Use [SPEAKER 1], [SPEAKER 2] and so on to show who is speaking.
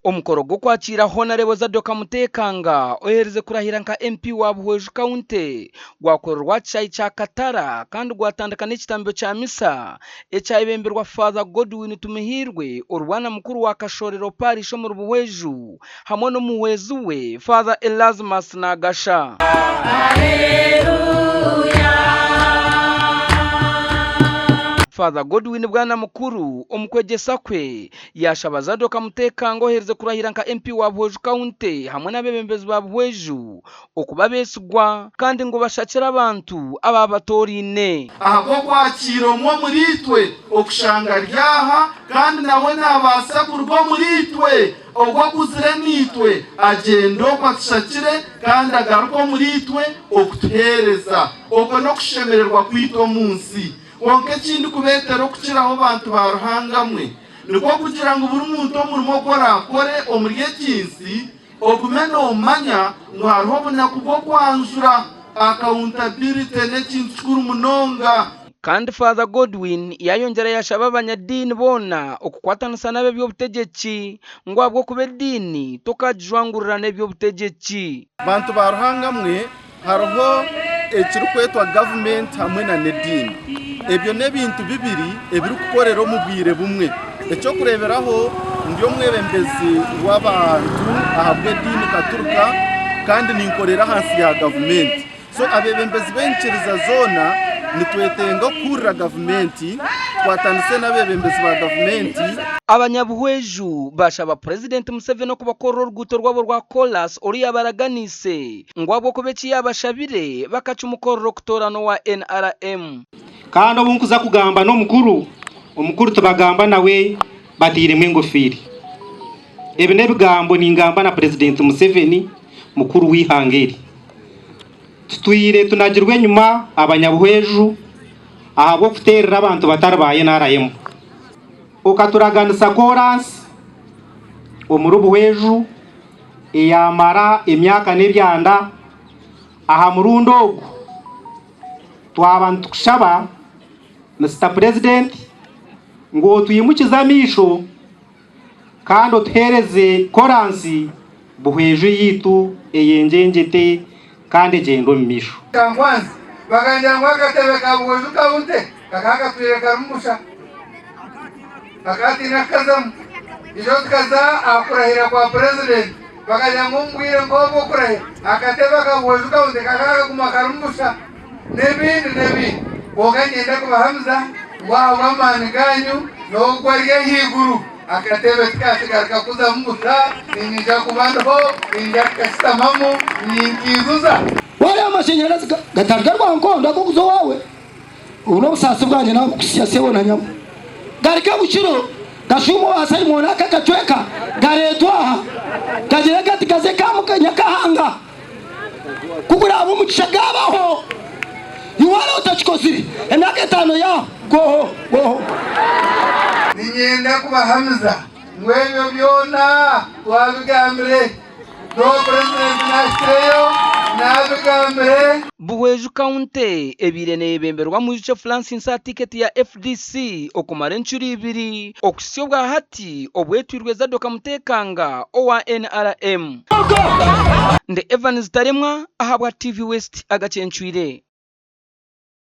[SPEAKER 1] Omukoro gw'okwakiira Honarebo Zadock Mutekanga oherize kurahira nka MP wa Buhweju County gwakorerwa aha kishaayi kya Katara kandi gwatandika n'ekitambiro kya misa ekyayebemberwa Father Godwin Tumuhiirwe orubwana mukuru wa Kashorero Parish omuri Buhweju hamwe n'omuhwezi we Father Erasmus Nagasha. Father Godwin Bwana Mukuru omu kwegyesa kwe yaashaba Zadock Mutekanga oherize kurahira nka MP wa Buhweju County hamwe n'abeebembezi ba Buhweju okuba abeesigwa kandi ngu bashakire abantu abaabatooraine.
[SPEAKER 2] Ahabw'okwakiira omwe omuriitwe okushanga ari aha, kandi nawe naabaasa kuruga omuriitwe, ogwo akuzire naitwe, agyende okwo atushakire, kandi agaruke omuriitwe okutuheereza. Okwo n'okushemererwa kwaitu omu nsi. Kwonka eki ndikubeetera okukiraho bantu ba Ruhanga mwe, nikwo kugira ngu buri muntu omurimo ogu oraakore omuri egi nsi, Ogume noomanya ngu hariho obunaku bw'okwanjura. Accountability n'ekintu kikuru munonga.
[SPEAKER 1] Kandi Father Godwin yaayongyera yaashaba abanyadiini boona okukwatanisa n'ab'eby'obutegyeki ngu ahabw'okuba ediini tokaagijwangurira n'eby'obutegyeki.
[SPEAKER 2] Bantu ba Ruhanga mwe, hariho ekirikwetwa gavumenti hamwe na n'ediini. Ebyo n'ebintu bibiri ebirikukorera omu bwire bumwe. Eky'okureeberaho, ndi omwebembezi w'abantu ahabw'ediini Katurika kandi ninkorera ahansi ya gavumenti. So abeebembezi b'enyikiriza zoona nitwetenga okuhurira gavumenti, tukwatanise n'abeebembezi ba gavumenti.
[SPEAKER 1] Abanyabuhweju baashaba Purezidenti Museveni okubakorera oruguuto rwabo rwa koolaasi oru yaabaraganiise ngu ahabw'okuba eki yaabashabire bakakimukorera okutoorana owa NRM.
[SPEAKER 3] Kandi obu nkuza kugamba n'omukuru, omukuru tibagamba nawe batairemu engofiiri. Ebi n'ebigambo ningamba na Purezidenti Museveni mukuru w'eihanga eri. Tutwire tunagirwe enyima abanyabuhweju ahabw'okuteerera abantu batari ba NRM. Okaturaganisa koransi omuri Buhweju eyamara emyaka n'ebyanda, aha murundi ogu twaba nitukushaba Mister President ngu otwimukize amaisho kandi otuheereze koransi Buhweju yaitu eyengyengyete kandi egyende omu maisho.
[SPEAKER 4] Kyankwanzi bakangira ngu akatebe ka Buhweju County kakaba katwire karimu busha, bakaba bataine kukazamu. Ijo tukaza aha kurahira kwa Purezidenti bakagira ngu omu bwire nk'obu okurahira akatebe aka Buhweju County kakaba kaguma karimu busha n'ebindi n'ebindi. Kwonka niinyenda kubahamiza ngu ahabw'amaani gaanyu n'ogwo ari ahaiguru, Akatebe tikaakigaruka kuzamu busha, niinyija kuba ndiho, niinyija kukashutamamu, ninkiijuza.
[SPEAKER 5] Wareeba amashanyarazi gatari garwankondo ag'okuza owaawe, obu n'obusaasi bwangye naaba kukutsya sebo na nyabo. Garika bukiro gashuuma owa Simon aka akacweka gareetwa aha gagire gati gaze ka Nyakahanga. Ku guraabe omugisha gaabaho, iwe waaba otakikozire emyaka etaano yaaho, goho, goho.
[SPEAKER 4] Niinyenda kubahamiza ngu ebyo byona twabigambire n'obu Purezidenti naahikireyo naabigambire.
[SPEAKER 1] Buhweju County ebaire neyebemberwa Mwijukye Francis aha tiketi ya FDC okumara encuro ibiri okuhitsya obwa hati obwetwirwe Zadock Mutekanga owa NRM. Ndi Evans Taremwa ahabwa TV West agacencwire.